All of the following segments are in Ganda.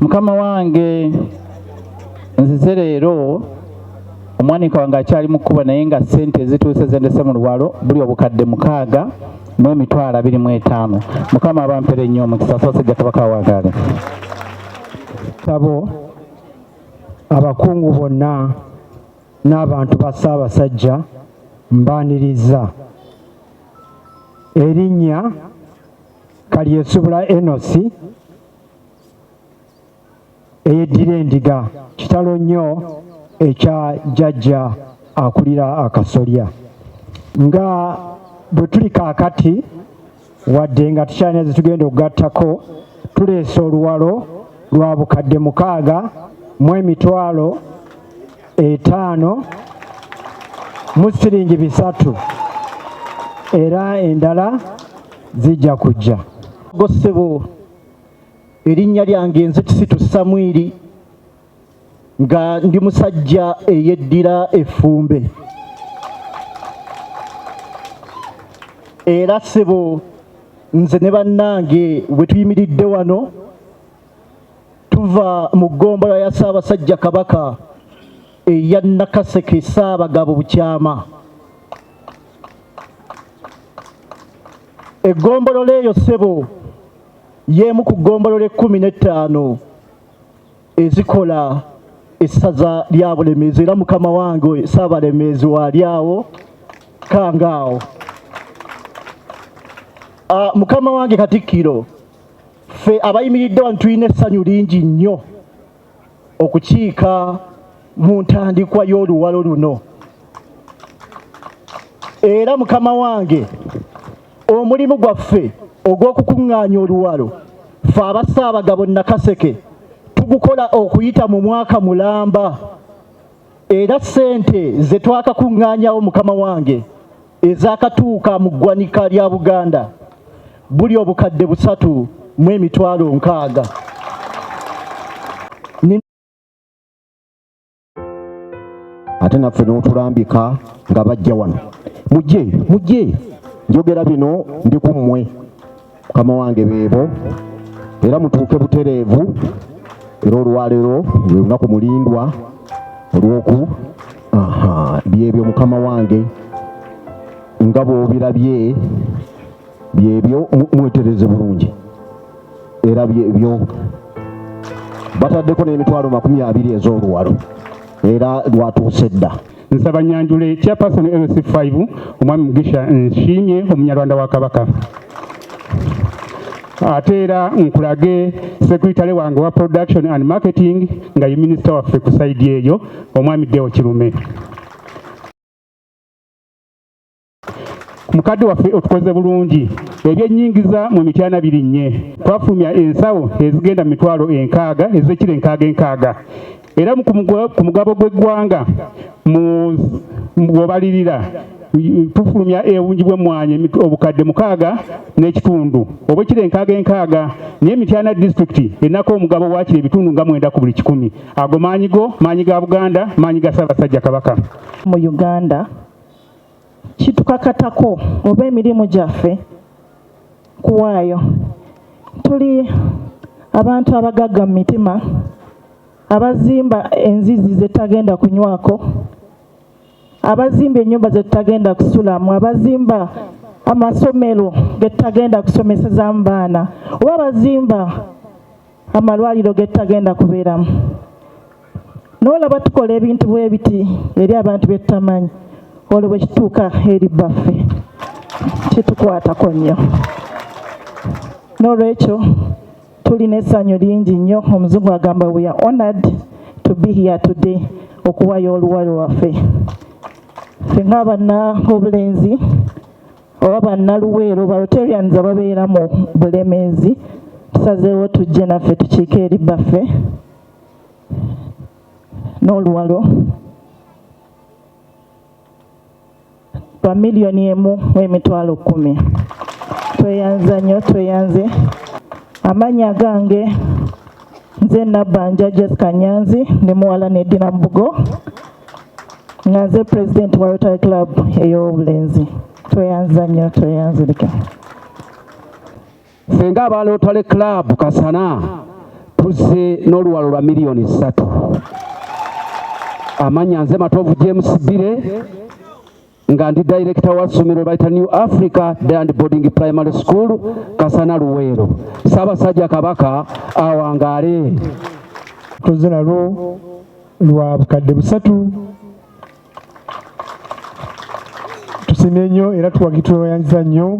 Mukama wange, nzize leero omwanika wange akyali mu kkubo, naye nga ssente ezituuse zendese mu luwalo buli 625,000. Mukama abampere nnyo omukisa. Ssaabasajja Kabaka awangaale. Sabo abakungu bonna n'abantu ba Ssaabasajja, mbaaniriza. Erinnya Kalyesubula Enosi, eyeddira endiga. Kitalo nnyo ekya jjajja akulira akasolya. Nga bwe tuli kaakati, wadde nga tukyalina ze tugenda okugattako, tuleese oluwalo lwa 605,300, era endala zijja kujja. Gosebo, erinnya lyange nze Kisitu Samwiri, nga ndi musajja eyeddira effumbe. Era ssebo, nze ne bannange bwe tuyimiridde wano, tuva mu ggombolola ya Ssaabasajja Kabaka eya Nakaseke, Ssaabagabo Bukyama. Eggombolola eyo, ssebo, y'emu ku ggombolola 15 ezikola essaza lya Bulemeezi, era mukama wange Ssaabalemeezi waali awo kangaawo. Mukama wange Katikkiro, ffe abayimiridde wano tulina essanyu lingi nnyo okukiika mu ntandikwa y'oluwalo luno. Era mukama wange, omulimu gwaffe ogw'okukuŋŋaanya oluwalo, ffe Abassaabagabo Nakaseke tugukola okuyita mu mwaka mulamba, era ssente ze twakakuŋŋaanyawo, mukama wange, ezakatuuka mu ggwanika lya Buganda buli 360,000. Ate naffe n'otulambika nga bajja wano. Mujje, mujje, njogera bino ndi ku mmwe. Mukama wange, beebo, era mutuuke butereevu. Era olwaleero lwe lunaku mulindwa olwoku aha byebyo. Mukama wange, nga bw'obirabye, byebyo. Mwetereze bulungi. Era byebyo, bataddeko n'20,000 ez'oluwalo, era lwatuuse dda. Nsaba nyanjule chairperson LC5, omwami Mugisha Nshimye, omunyarwanda wa Kabaka. Ate era nkulage secretary wange wa production and marketing, nga ye minisita waffe ku side eyo, omwami Deo Kirume. Mukadde waffe, otukoze bulungi. Ebyennyingiza mu Mityana birinnye. Twafulumya ensawo ezigenda mu 60,000 ez'ekiro enkaaga enkaaga, era ku mugabo gw'eggwanga mu bw'obalirira tufulumya obungi bw'emmwanyi 6,500 obwekiro enkaaga enkaaga, naye Mityana disitulikiti erinako omugabo wakiri ebitundu nga 9 ku buli 100. Ago maanyi go, maanyi ga Buganda, maanyi ga Ssaabasajja Kabaka. Mu Uganda kitukakatako oba emirimu gyaffe kuwaayo. Tuli abantu abagagga mu mitima, abazimba enzizi zetagenda kunywako, abazimba ennyumba zetutagenda kusulamu, abazimba amasomero getutagenda kusomesezaamu baana, oba abazimba amalwaliro getutagenda kubeeramu. Noolaba tukola ebintu bwe biti eri abantu be tutamanyi, olwo bwe kituuka eri bbaffe kitukwatako nnyo. N'olwekyo tulina essanyu lingi nnyo. Omuzungu agamba, "We are honored to be here today," okuwayo oluwalo lwaffe ffe ng'abanna obulenzi oba bannaluweero, ba Rotarians ababeera mu Bulemeezi. Tusazeewo tujje naffe tukiike eri bbaffe n'oluwalo lwa 1,110,000. Tweyanza nnyo, tweyanze. Amannya gange nze Nabbanja Jessica Nyanzi, ndi muwala neddira Mbugo, nga nze president wa Rotary Club ey'obulenzi. Tweyanza nnyo, tweyanzirika. Ffe nga aba Rotary Club Kasana. Tuzze n'oluwalo lwa 3 million. Amanya nze Matovu James Bire, nga ndi director wa ssomero bayita New Africa Day and Boarding Primary School, Kasana, Luweero. Ssaabasajja Kabaka awangaale. Tuzze nalwo lwa 3,000. Tusiimye nnyo era tweyanza nnyo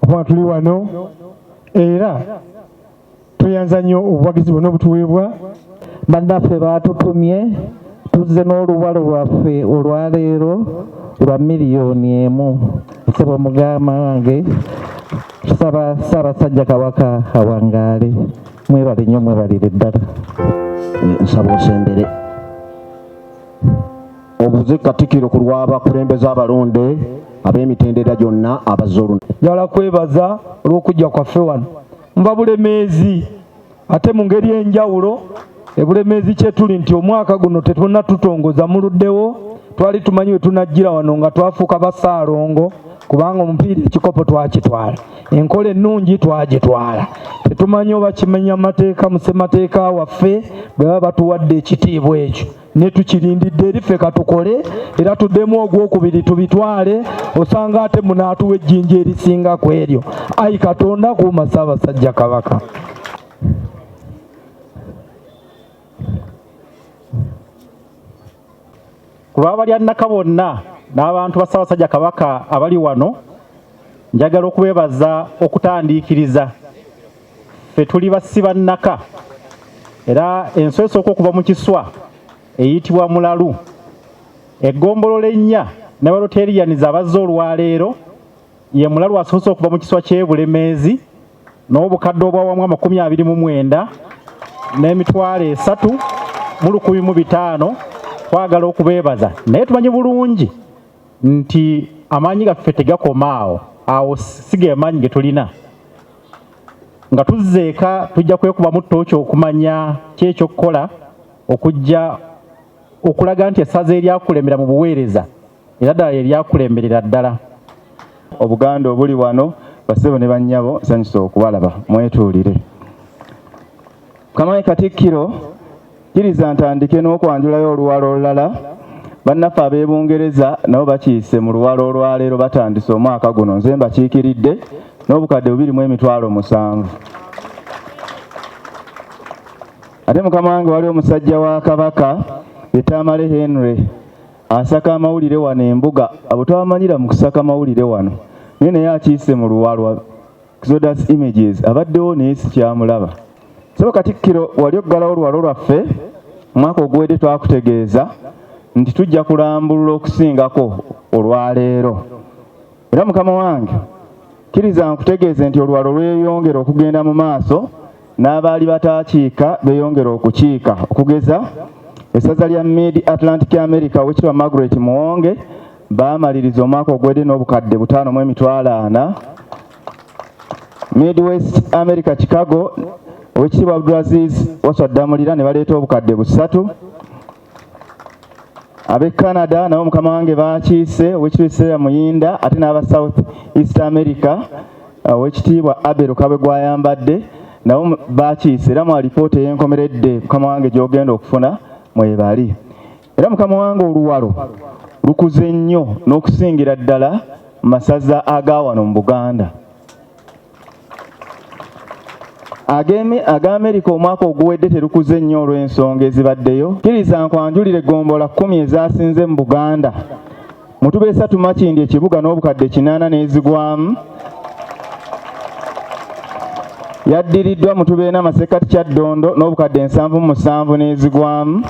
okuba tuli wano, era tweyanza nnyo obuwagizi bwonna obutuweebwa. Bannaffe baatutumye, tuzze n'oluwalo lwaffe olwaleero lwa 1 million. Ssebo mugama wange, tusaba Ssaabasajja Kabaka awangaale. Mwebale nnyo, mwebalire ddala. Nsaba osembere obuze Katikkiro ku lw'abakulembeze abalonde ab'emitendera gyonna abazze olunaku. Njagala kwebaza olw'okujja kwaffe wano. Nva Bulemeezi, ate mu ngeri enjawulo ebulemeezi kyetuli nti omwaka guno tetulina tutongoza muluddewo. Twali tumanyi we tunajjira wano nga twafuuka basaalongo, kubanga omupiira ekikopo twakitwala, enkola ennungi twagitwala. Tetumanyi oba kimenya mateeka mu ssemateeka waffe bwe baba batuwadde ekitiibwa ekyo, ne tukirindidde eri ffe katukole era tuddemu ogwokubiri tubitwale, osanga ate munaatuwa ejjinja erisinga ku eryo. Ayi Katonda, kuuma Ssaabasajja Kabaka. Ku lw'abalyannaka bonna n'abantu ba Ssaabasajja Kabaka abali wano, njagala okubeebaza okutandiikiriza. Ffe tuli basibannaka, era enswa esooka okuva mu kiswa eyitibwa mulalu. Eggombolola ennya ne ba Rotarians abazze olwaleero, ye mulalu asoose okuva mu kiswa ky'e Bulemeezi n'obukadde obwawamu 29 n'emitwalo 3 mu 1,005. Twagala okubeebaza, naye tumanyi bulungi nti amaanyi gaffe tegakoma awo. Awo si ge maanyi ge tulina. Nga tuzze eka tujja kwekubamu ttooki okumanya ki ekyokukola okujja okulaga nti essaza eryakulembera mu buweereza era ddala eryakulemberera ddala. Obuganda obuli wano, bassebo ne bannyabo, nsanyusa okubalaba. Mwetuulire. Kamayi Katikkiro, kkiriza ntandike n'okwanjulayo oluwalo olulala. Bannaffe ab'e Bungereza nabo bakiise mu luwalo olwaleero, batandise omwaka guno. Nze mbakiikiridde n'obukadde 2 mu emitwalo 7. Ate mukama wange, wali omusajja wa Kabaka ye Tamale Henry, asaka amawulire wano embuga. Abo twamanyira mu kusaka amawulire wano, naye naye akiise mu luwalwa. Exodus Images abaddewo naye sikyamulaba. Sebo Katikkiro, wali oggalawo oluwalo lwaffe omwaka oguwedde, twakutegeeza nti tujja kulambulula okusingako olwaleero. Era mukama wange, kkiriza nkutegeeze nti oluwalo lweyongera okugenda mu maaso, n'abaali bataakiika beeyongera okukiika. Okugeza essaza lya Mid Atlantic America, owekitiibwa Margaret Muwonge, baamaliriza omwaka oguwedde n'obukadde 5 mu emitwalo 4. Midwest America, Chicago, owekitiibwa Abdulaziz Waswa Ddamulira, ne baleeta obukadde 3. Ab'e Canada nabo mukama wange bakiise, owekitiibwa Seera Muyinda. Ate n'aba South East America, owekitiibwa Abel Kabwe gwayambadde, nabo bakiise. Era mu alipoota ey'enkomeredde mukama wange gy'ogenda okufuna mwebali. Era mukama wange, oluwalo lukuze nnyo n'okusingira ddala mu masaza aga wano mu Buganda. Aga Amerika omwaka oguwedde terukuze nnyo olw'ensonga ezibaddeyo. Kkiriza nkwanjulire eggombolola 10 ezasinze mu Buganda. Mutuba 3 Makindi ekibuga n'obukadde 8 n'ezigwamu, yaddiriddwa Mutuba 4 Masekati Kyaddondo n'obukadde 77 n'ezigwamu,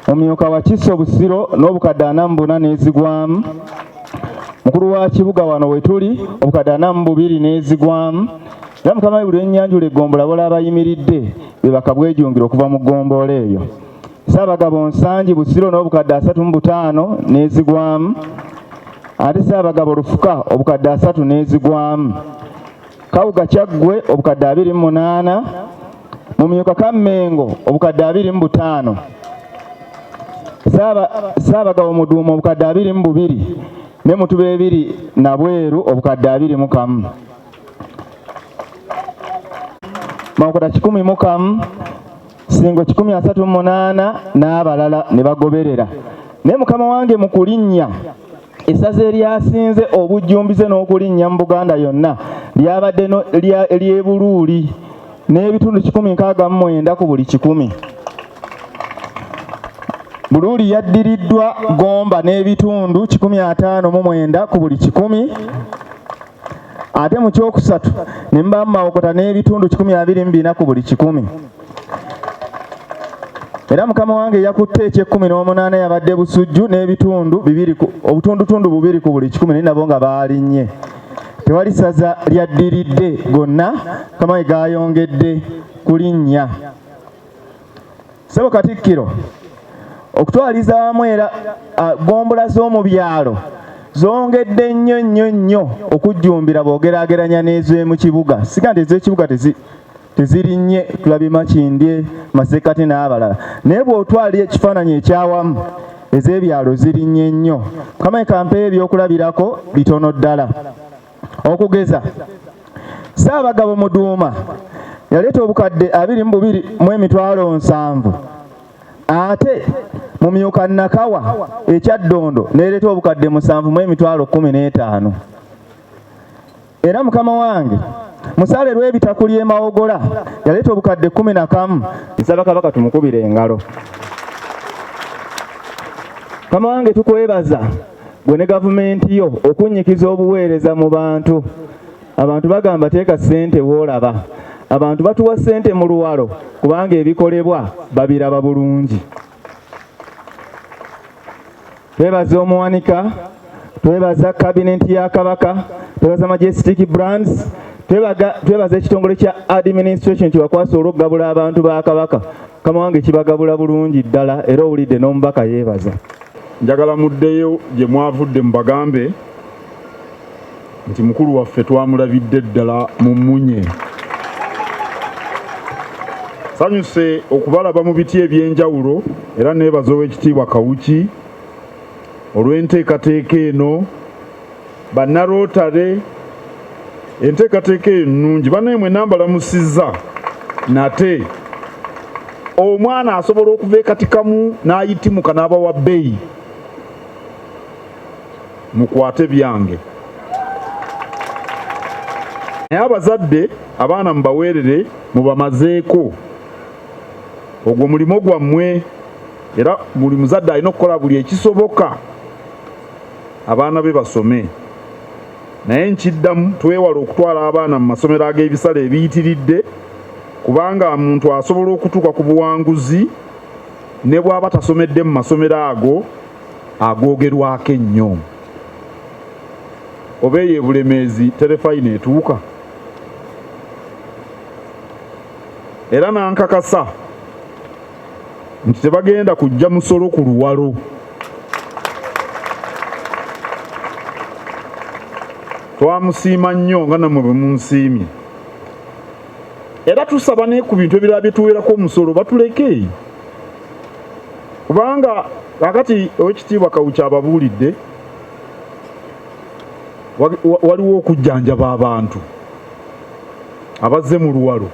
Mumyuka wa Kiso Busiro n'obukadde 44 n'ezigwamu, mukulu wa kibuga wano we tuli obukadde 42 n'ezigwamu. Era mukama, buli lwennyanjula eggombolola, bola abayimiridde be bakabwejungira okuva mu ggombolola eyo. Ssaabagabo Nsangi Busiro n'obukadde 35 n'ezigwamu, ate Ssaabagabo Lufuka obukadde 30 n'ezigwamu, Kawuga Kyaggwe obukadde 28, Mumyuka Kammengo obukadde 25, Ssaabagabo Muduuma obukadde 22, ne Mutuba 2 Nabweru obukadde 21. Mawokota 101, Ssingo 138 n'abalala ne bagoberera. Naye mukama wange mu kulinnya essaza eryasinze obujjumbize n'okulinnya mu Buganda yonna lyabadde ly'e Buluuli n'ebitundu 169 ku buli 100. Buluuli yaddiriddwa Gomba n'ebitundu 159 ku buli 100, ate mu kyokusatu ne mubaamu Mawokota n'ebitundu 124 ku buli 100. Era mukama wange yakutte eky'ekkumi n'omunaana yabadde Busujju n'ebitundu bibiri obutundutundu 2 ku buli 100, naye nabo nga baalinnye. Tewali ssaza lyaddiridde gonna mukama wange gayongedde kulinnya. Ssebo Katikkiro, okutwaliza awamu era ggombolola z'omu byalo zongedde nnyo nnyo nnyo okujjumbira bw'ogeraageranya n'ez'omu kibuga. Siga nti ez'ekibuga tezirinnye, tulabye Makindye, Masekkati n'abalala, naye bw'otwala ekifaananyi ekyawamu ez'ebyalo zirinnye nnyo. Mukama kampeeyo ebyokulabirako bitono ddala. Okugeza, Ssaabagabo Muduuma yaleeta obukadde 22 mu emitwalo 70, ate Mumyuka Nakawa ekyaddondo n'ereeta obukadde 7 mu emitwalo 15. Era mukama wange Musaale Lw'ebitakuli e Mawogola yaleeta obukadde 11. Nsaba Kabaka tumukubire engalo. Mukama wange tukwebaza gwe ne gavumenti yo okunnyikiza obuweereza mu bantu. Abantu bagamba teeka ssente w'olaba. Abantu batuwa ssente mu luwalo kubanga ebikolebwa babiraba bulungi. Twebaza omuwanika, twebaza kabinenti ya Kabaka, twebaza Majestic Brands, twebaza ekitongole kya administration kibakwasa olw'okugabula abantu ba Kabaka. Mukama wange kibagabula bulungi ddala era owulidde n'omubaka yeebaza. Njagala muddeyo gye mwavudde mubagambe nti mukulu waffe twamulabidde ddala mu mmunye. Sanyuse okubalaba mu biti eby'enjawulo era neebaza Oweekitiibwa Kawuki olw'enteekateeka eno. Bannarootare, enteekateeka eyo nnungi. Bannaye mwenna mbalamusizza nate. Omwana asobola okuva e Katikamu n'ayitimuka n'aba wa bbeeyi. Mukwate byange. Naye abazadde abaana mubaweerere mubamazeeko. Ogwo mulimo gwammwe era buli muzadde alina okukola buli ekisoboka abaana be basome. Naye nkiddamu, twewale okutwala abaana mu masomero ag'ebisale ebiyitiridde kubanga omuntu asobola okutuuka ku buwanguzi ne bw'aba tasomedde mu masomero ago agoogerwako ennyo. Oba eyo e Bulemeezi terefayina etuuka? Era n'ankakasa nti tebagenda kuggya musolo ku luwalo. Twamusiima nnyo nga nammwe bwe munsiimye. Era tusaba ne ku bintu ebirala bye tuweerako omusolo batuleke, kubanga kaakati Oweekitiibwa Kawuki ababuulidde waliwo okujjanjaba abantu abazze mu luwalo.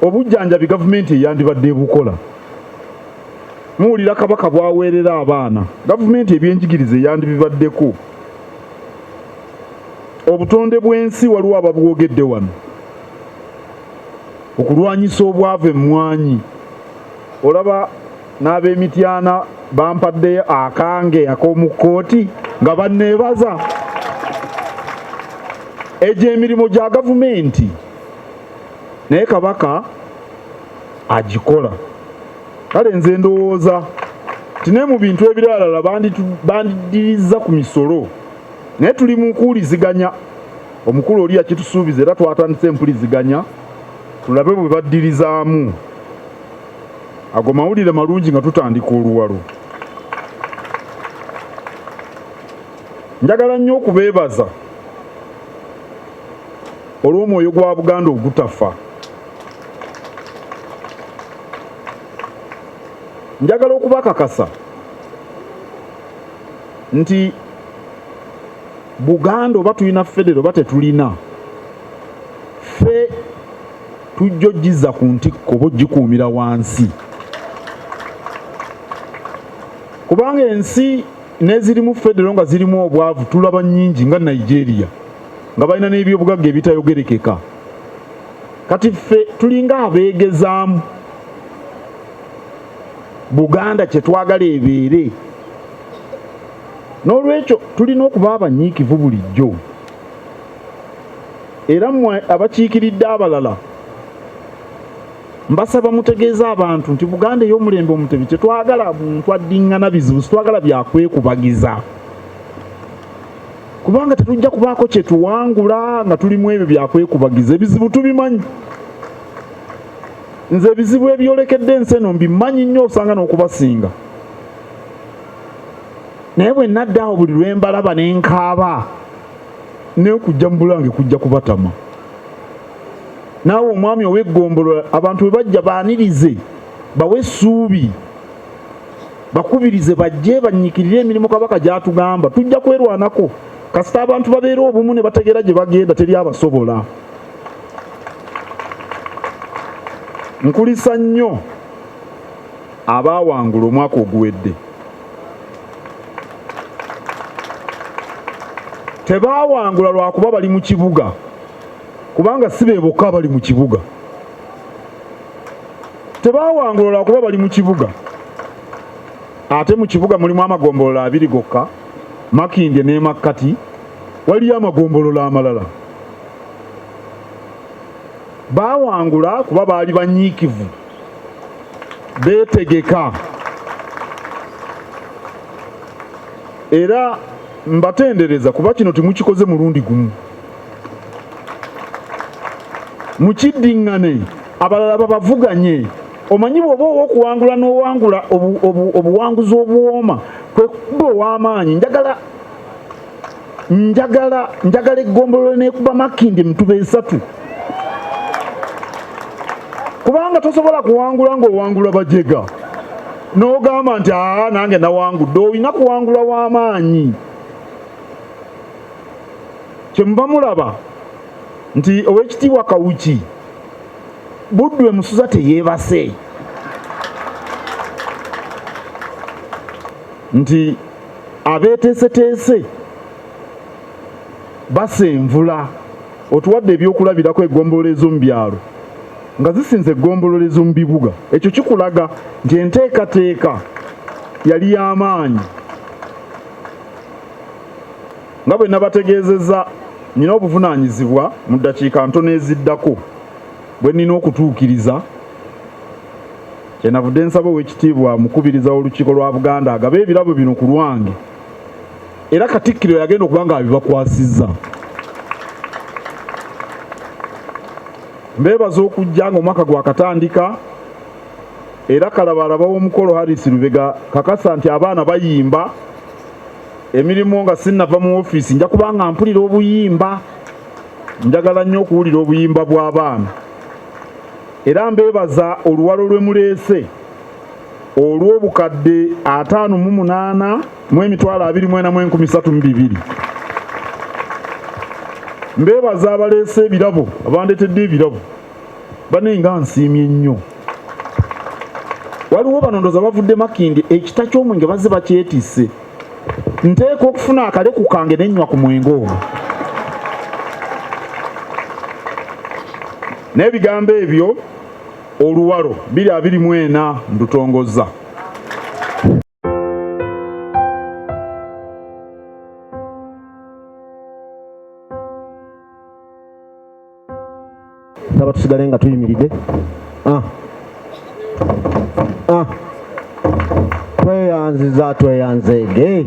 Obujjanjabi gavumenti eyandibadde ebukola. Muwulira Kabaka bw'aweerera abaana, gavumenti ebyenjigiriza eyandibibaddeko. Obutonde bw'ensi waliwo ababwogedde wano, okulwanyisa obwavu emmwanyi. Olaba n'ab'Emityana bampaddeyo akange ak'omu kkooti nga banneebaza. Egyo emirimu gya gavumenti naye Kabaka agikola. Kale nze ndowooza nti ne mu bintu ebiralala bandiddirizza ku misolo, naye tuli mu kuwuliziganya. Omukulu oli yakitusuubiza era twatandise empuliziganya tulabe bwe baddirizaamu. Ago mawulire malungi nga tutandika oluwalo. Njagala nnyo okubeebaza olw'omwoyo gwa Buganda ogutafa. Njagala okubakakasa nti Buganda oba tulina federo oba tetulina, ffe Tujja ogizza ku ntikko oba ogikuumira wansi. Kubanga ensi n'ezirimu federo nga zirimu obwavu tulaba nnyingi nga Nigeria nga balina n'ebyobugagga ebitayogerekeka. Kati ffe tulinga abeegezaamu Buganda kye twagala ebeere. N'olwekyo tulina okuba abanyiikivu bulijjo. Era mmwe abakiikiridde abalala mbasaba mutegeeze abantu nti Buganda ey'omulembe Omutebi tetwagala muntu addingana bizibu, sitwagala bya kwekubagiza kubanga tetujja kubaako kye tuwangula nga tuli mu ebyo bya kwekubagiza. Ebizibu tubimanyi. Nze ebizibu ebyolekedde ensi eno mbimanyi nnyo osanga n'okubasinga. Naye bwe nadda awo buli lwe mbalaba ne nkaaba n'okujja mu Bulange kujja kubatama. Naawe omwami ow'eggombolola abantu bwe bajja baanirize, bawe essuubi, bakubirize bajje banyiikirire emirimu Kabaka gy'atugamba. Tujja kwerwanako kasita abantu babeera obumu ne bategeera gye bagenda teri abasobola. Nkulisa nnyo abaawangula omwaka oguwedde. Tebaawangula lwakuba bali mu kibuga kubanga si be bokka abali mu kibuga. Tebaawangula lwakuba bali mu kibuga. Ate mu kibuga mulimu amagombolola abiri gokka, Makindye n'e Makkati, waliyo amagombolola amalala. Baawangula kuba baali banyiikivu, beetegeka era mbatendereza kuba kino temukikoze mulundi gumu. Mukiddiŋŋane abalala babavuganye. Omanyi bw'oba ow'okuwangula n'owangula obuwanguzi obuwooma kwe kuba ow'amaanyi. Njagala njagala njagala eggombolola n'ekuba Makindye emituba esatu kubanga tosobola kuwangula ng'owangula bajega n'ogamba nti aa nange nawangudde. Olina kuwangula w'amaanyi. Kyemuva mulaba nti Oweekitiibwa Kawuki Buddu emusuza teyeebase nti abeeteeseteese basenvula. Otuwadde ebyokulabirako eggombolola ez'omu byalo nga zisinze eggombolola ez'omu bibuga. Ekyo kikulaga nti enteekateeka yali y'amaanyi. Nga bwe nabategeezezza, nnina obuvunaanyizibwa mu ddakiika ntono eziddako bwe nnina okutuukiriza. Kyenavudde nsaba Oweekitiibwa Omukubiriza w'Olukiiko lwa Buganda agabe ebirabo bino ku lwange era Katikkiro yagenda okuba ng'abibakwasizza. Mbeebaza okujja ng'omwaka gwakatandika era kalabaalaba w'omukolo Harris Lubega kakasa nti abaana bayimba. Emirimu nga sinnava mu ofiisi nja kuba nga mpulira obuyimba. Njagala nnyo okuwulira obuyimba bw'abaana era mbeebaza oluwalo lwe muleese olw'obukadde 58 mu 24,302. Mbeebaza abaleese ebirabo, abandeetedde ebirabo. Bane nga nsiimye nnyo. Waliwo bano ndoza bavudde Makindye, ekita ky'omwenge bazze bakyetisse. Nteekwa okufuna akaleku kange ne nnywa ku mwenge ogwo. N'ebigambo ebyo oluwalo 2024 ndutongozza. Nsaba tusigale nga tuyimiridde. Ah. Ah. Tweyanziza tweyanzeege.